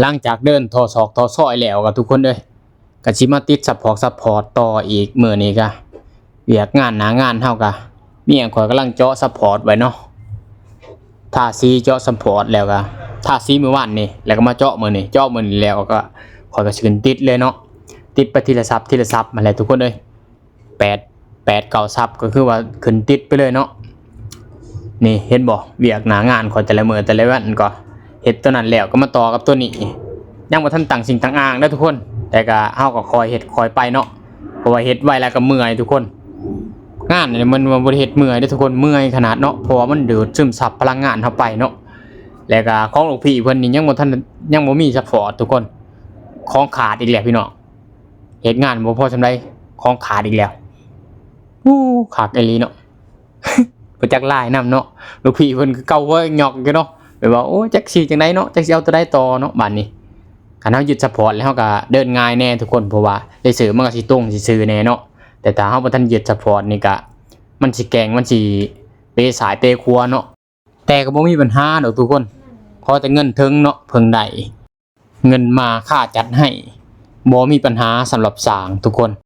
ຫຼັງຈາກເດີນທໍ່ຊອກທໍ່ຊອຍແລ້ວກໍທຸກຄົນເອີຍ ກໍຊິມາຕິດຊັບພອກຊັບພອດຕໍ່ອີກ. ມື້ນີ້ກໍວຽກງານໜ້າງານເຮົາກໍມີຫຍັງ ຂ້ອຍກຳລັງເຈາະຊັບພອດໄວ້ເນາະ ທາສີເຈາະຊັບພອດແລ້ວກໍທາສີມື້ວານນີ້ ແລ້ວກໍມາເຈາະມື້ນີ້ ເຈາະມື້ນີ້ແລ້ວກໍຂ້ອຍກໍຊິຂຶ້ນຕິດເລີຍເນາະ ຕິດໄປທີລະຊັບທີລະຊັບຫັ້ນແຫຼະທຸກຄົນເອີຍ. ແປດ ແປດເກົ້າຊັບ ກໍຄືວ່າຂຶ້ນຕິດໄປເລີຍເນາະ. ນີ້ເຫັນບໍ່ ວຽກໜ້າງານຂ້ອຍແຕ່ລະມື້ແຕ່ລະວັນ ກໍເຮັດຕົວນັ້ນແລ້ວກໍມາຕໍ່ກັບຕົວນີ້ ຍັງບໍ່ທັນຕັ້ງສິ່ງຕັ້ງອ້າງເດີທຸກຄົນ ແຕ່ກໍເຮົາກໍຄ່ອຍເຮັດຄ່ອຍໄປເນາະ ເພາະວ່າເຮັດໄວແລ້ວກໍເມື່ອຍທຸກຄົນ. ງານນີ້ມັນບໍ່ໄດ້ເຮັດເມື່ອຍເດີທຸກຄົນ ເມື່ອຍຂະໜາດເນາະ ເພາະວ່າມັນດູດຊຶມຊັບພະລັງງານເຮົາໄປເນາະ. ແລ້ວກໍຂອງລູກພີ່ເພິ່ນນີ້ຍັງບໍ່ທັນ ຍັງບໍ່ມີຊັບພອດທຸກຄົນ ຂອງຂາດອີກແລ້ວພີ່ນ້ອງ. ເຮັດງານບໍ່ພໍສ່ຳໃດ ຂອງຂາດອີກແລ້ວ. ໂອ້ ຄັກອີ່ຫຼີເນາະ ບໍ່ຈັກລາຍນຳເນາະ. ລູກພີ່ເພິ່ນຄືເກົ່າ ຫົວຫຍອກຢູ່ເນາະ ແບບວ່າ ໂອ້ ຈັກຊິຈັ່ງໃດເນາະ ຈັກຊິເອົາຕົວໃດຕໍ່ເນາະ. ບາດນີ້ຄັນເຮົາຍຶດຊັບພອດແລ້ວ ເຮົາກໍເດີນງ່າຍແດ່ທຸກຄົນ ເພາະວ່າເລເຊີມັນກໍຊິຕົງຊື່ໆແດ່ເນາະ. ແຕ່ຖ້າເຮົາບໍ່ທັນຍຶດຊັບພອດນີ້ ກໍມັນຊິແກ່ງ ມັນຊິເປຊ້າຍເປຂວາເນາະ. ແຕ່ກໍບໍ່ມີບັນຫາດອກທຸກຄົນ ຂໍແຕ່ເງິນເຖິງເນາະ ເພິ່ງໄດ້ ເງິນມາຄາຈັດໃຫ້ ບໍ່ມີບັນຫາສຳລັບຊ່າງທຸກຄົນ.